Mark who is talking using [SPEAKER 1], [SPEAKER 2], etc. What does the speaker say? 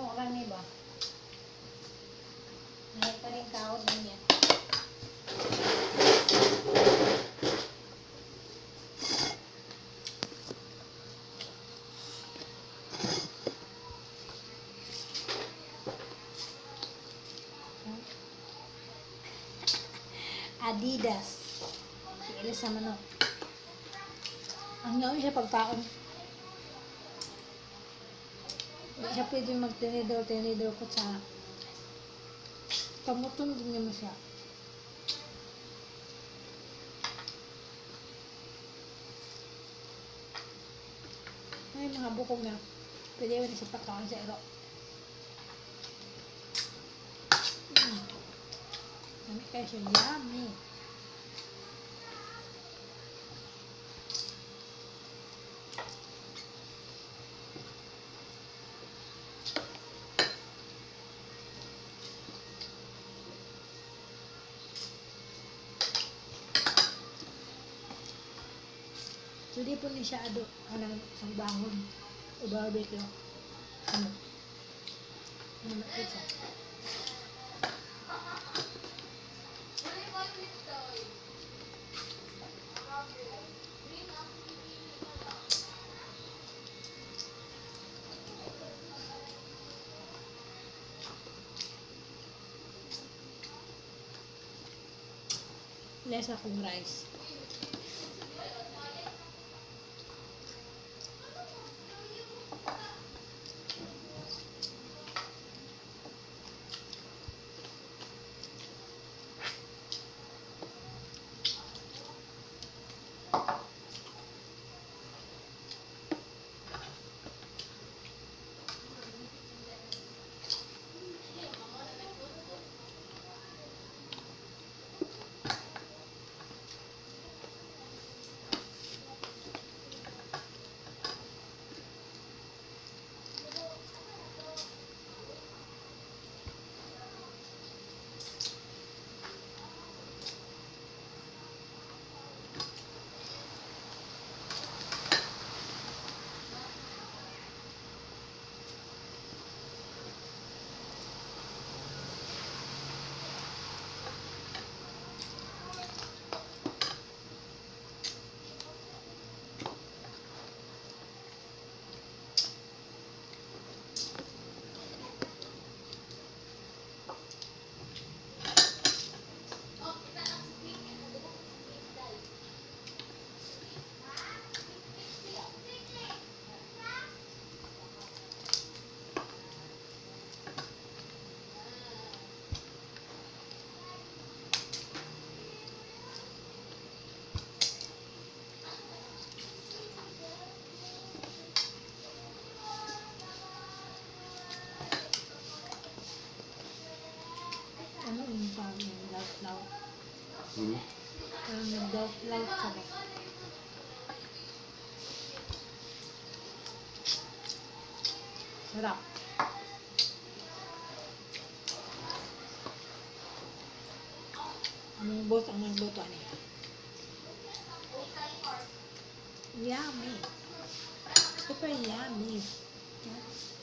[SPEAKER 1] Dako ra ni ba? May pa rin kaon niya. Adidas. Ilis sa manok. Ang yaon siya pagkaon. Hindi siya pwede mag-tinidor, tinidor ko sa kamuton din mo siya. Ay, mga bukog na. Pwede mo siya pagkaon sa iro. Yummy kayo siya. Yummy. Pwede po ni siya ado anang isang bangon o barbecue. Ano? Ano siya? Less akong rice. Ano yung parang nag-laut-laut?
[SPEAKER 2] Hmm?
[SPEAKER 1] Parang nag-laut-laut ka ba? Sarap. Among boss ang nagluto niya. Yummy. Super yummy. Yeah.